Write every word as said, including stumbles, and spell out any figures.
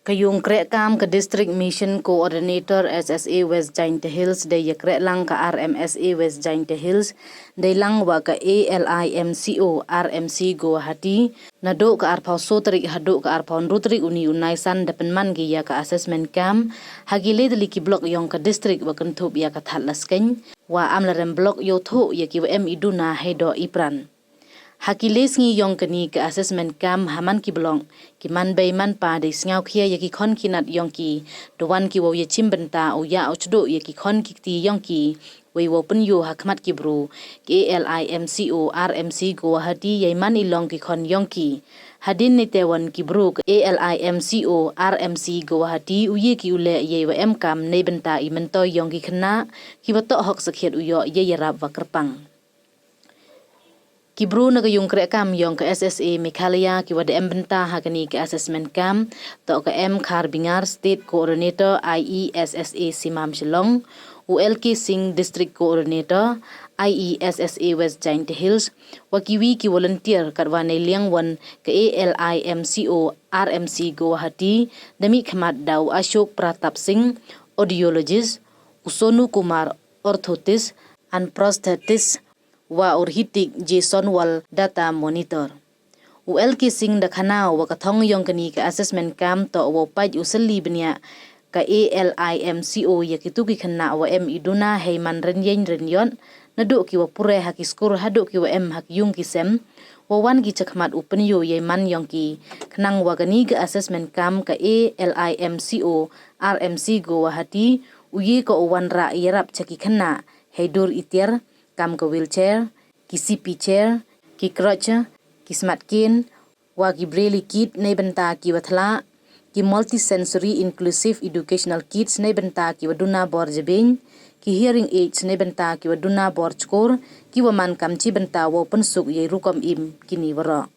Ka yung krehkaam ka District Mission Coordinator S S A West Jaintia Hills dei ya krehlang ka R M S A West Jaintia Hills, dei lang wa ka A L I M C O R M C Guwahati, naduh ka arphaw so tarik haduh ka arphaw ynru tarik uni u Naisan da pynman ki ya ka assessment camp ha ki le tylli ki block yong ka district wa kynthup ya ka Thadlaskein wa Amlarem block yow thoh ya ki wa em i duna hei doh i pran. Ha ki le sngi yong kani ka assessment camp ha man ki block, ki man bei man pa dei sngaw khia ya ki khon ki nat yong ki, da wan ki wow ya chim bynta u ya u chduh ya ki khon ki kti yong ki, wei wow pynyoo ha khmat ki bru. Ka A L I M C O R M C Guwahati yei man i long ki khon yong ki. Hadien neite wan ki bru ka A L I M C O R M C Guwahati u ye ki u leh yei wa em kam nei bynta i myntoi yong ki khynnah ki wa toh hok sakhiat u yoh yei yarap wa kyrpang. Ki bru na ka yung krehkaam yong ka S S A Meghalaya ki wa da em bynta ha kani ka assessment camp toh ka M Kharbingar, State Coordinator I E S S A Simam Shillong, u L K Singh, District Coordinator I E S S A West Jaintia Hills, wa ki wi ki volunteer katwa nei liang wan ka A L I M C O R M C Guwahati, da mih khmat da u Ashok Pratap Singh, audiologist, u Sonu Kumar, orthotist and prosthetist, wa u Hritik Jason Wall, data monitor. U L K Singh da khana u wa ka thong yong kani ka assessment camp toh wow pait u sylli bniah ka A L I M C O ya kitu ki khynnah wa em i duna hei man rynyeng rynyot, naduh ki wa pure ha ki skur haduh ki wa em ha ki yung ki sem, wa wan ki chakhmat u pynyoo yei man yong ki. Khnang wa kani ka assessment camp ka A L I M C O R M C Guwahati u ye ko u wanrah yarap cha ki khynnah hei dur i tiar, kam ka wheelchair, ki C P chair, ki crutch, ki smart cane, wa ki braille kit nei bynta ki wa thlah, ki multisensory inclusive educational kits nei bynta ki wa duna bor jabing, ki hearing aids nei bynta ki wa duna bor chkor, ki wa man kam chi bynta wow pynsuk yei rukom im kini waroh.